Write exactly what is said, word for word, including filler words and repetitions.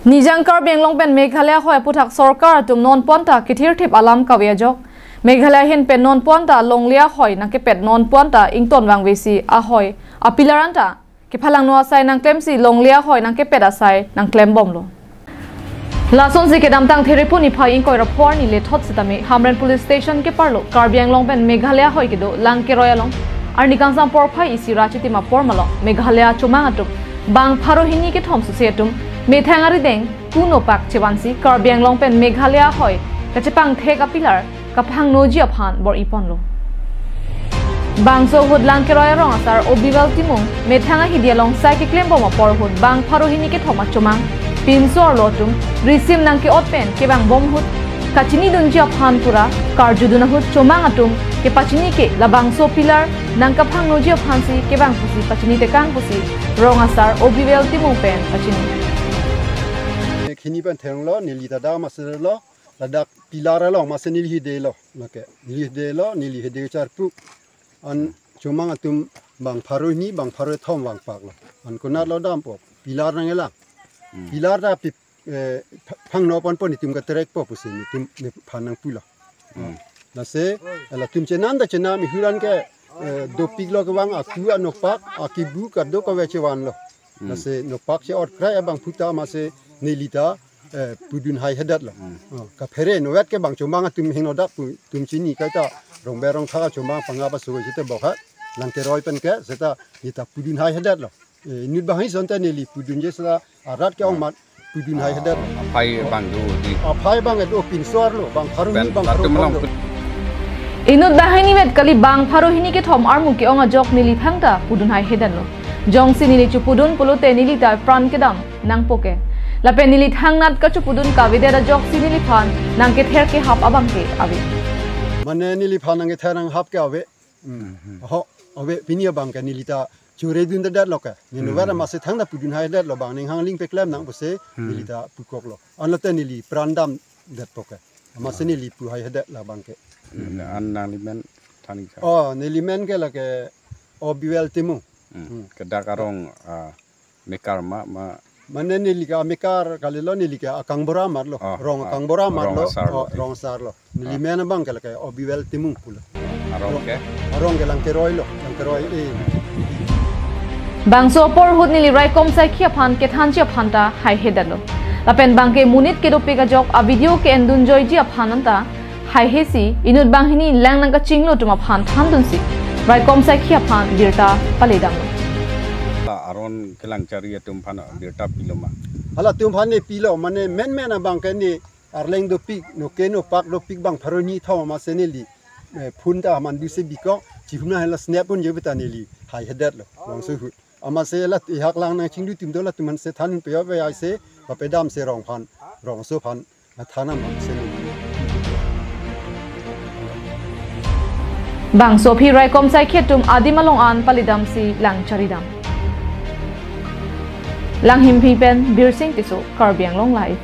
Nijang Karbi Anglong pen Meghalaya ahoi aphuthak sorkar atum non ponta kithirthip alam kave ajok, Meghalaya ahin pen non ponta longle ahoi nangkepet non ponta ingtonvangvesi ahoi a pillar anta kephalangno asai nangklemsi longle ahoi nangkepet asai nangklembomlo. Lasonsi kedamtang Therephu niphai ingkoi ra pho arni lethot sitame Hamren Police Station keparlo Karbi Anglong pen Meghalaya ahoi kedo Langkeroi along arni kangsam porphai isi ra chitim apor malom Meghalaya chomang atum bang pharo hini kethom suse atum methang arideng kuno pak chevansi Karbi Anglong pen Meghalaya ahoi kachepangthek a pillar kaphangnoji aphan bor-iponlo. Bangso ahut Langkeroi arong asar Obiwel Timung methang ahidi along sai keklembom apor ahut bang pharo hini kethom achomang pinso arlo atum risim nangke-ot pen kevangbom ahut kachinidunji aphan pura karjudun ahut chomang atum kepachini ke labangso pillar nangkaphangnoji aphansi kevang pusi pachini tekang pusi rong asar Obiwel Timung pen pachini. Khini pen therlo, neli ta dam aserlo, ladak pillar along masi neli hidelo, nake neli hidelo, neli hide charpu. An chomang atum bang pharo hini, bang pharo thom vangpaklo. An konatlo dampo, pillar nangkelang. Hmm. Pillar ta pi, eh, pha-, phangno ponpo netum katerekpo pusi netum nephan nangpulo. Hmm. Lasi, latum chenam ta chenam, ihuran ke, eh, dopiklo kevang aku anopak, akibu kado kave chevanlo. Hmm. Lasi nopak che-ot krai abang phuta masi neli ta, eh, pudun haihedetlo. Hmm. Oh, kaphere novet ke bang chomang atum hingno dak pu-, tum chini kaita rongber rongtha chomang pangap aso seta bokha Langkeroi pen ke seta neli ta pudun haihedetlo. Eh, inut banghini asonte neli pudunje seta arat ke ong mat pudun haihedet. Aphai bang do di. Aphai bang edo pinso arlo, bang pharo hini, bang pharo thom do. Inut banghini vet kali bang pharo hini kethom armu ke-ong ajok neli thangta pudun haihedetlo. Jongsi neli chepudun pulote neli ta pran kedam nangpo ke. Lapen neli thangnat kachepudun kavedet ajoksi neliphan nangkether kehap abang ke ave. Mane neliphan nangkether nanghap ke ave. Hmm. Hmm, hmm. Ho, ave pini abang ke neli ta churedundedetlo ke. Neli Hmm. vera masi thangta pudun haihedetlo bang ning hangling peklem nang pusi Hmm. neli ta pukoklo. Anlote neli pran damdetpo ke. Masi Ah. neli pu haihedet labang ke. Hmm, an nanglimen than-ik tha? Oh, nelimen ke lake Obiwel Timung. Hmm. Hmm. Kedak arong, ah, mekar ma, ma. Mane neli ke amekar kalilo, neli ke akangbura amarlo. Oh, rong ah, akangbura amarlo. Rong asarlo. Oh, rong asarlo. Neli Ah. men abang ke lake Obiwel Timung pulo. Arong ke? Arong ke Langkeroi lo, Langkeroi, eh. Bangso apor ahut neli raikom saikhi aphan kethanji aphan ta haihedetlo. Lapen bang ke monit kedopik ajok a video ke-endunjoiji aphan anta haihesi inut banghini lang nangkachinglo atum aphan thandunsi raikom saikhi aphan birta paledamlo. La aron kelangchari atum aphan birta pilo ma? Halatum aphan ne pilo, mane menmen abang ke ne arleng dopik, noke nopak dopik bang pharo hini thom masi neli, eh, phone ta mandusi bikok, chihumna hela snap un je beta neli haihedetlo, bangso ahut. Amasi la ihak lang nangchinglu atum do latum aphan si than un peyo pe aisi, papedamsi rong aphan, rongso aphan, na than amang si neli. Bangso aphi raikom saikhi atum adim along an paledamsi langcharidam. Langhimphi pen Birsing Tisso, Karbi Anglong Live.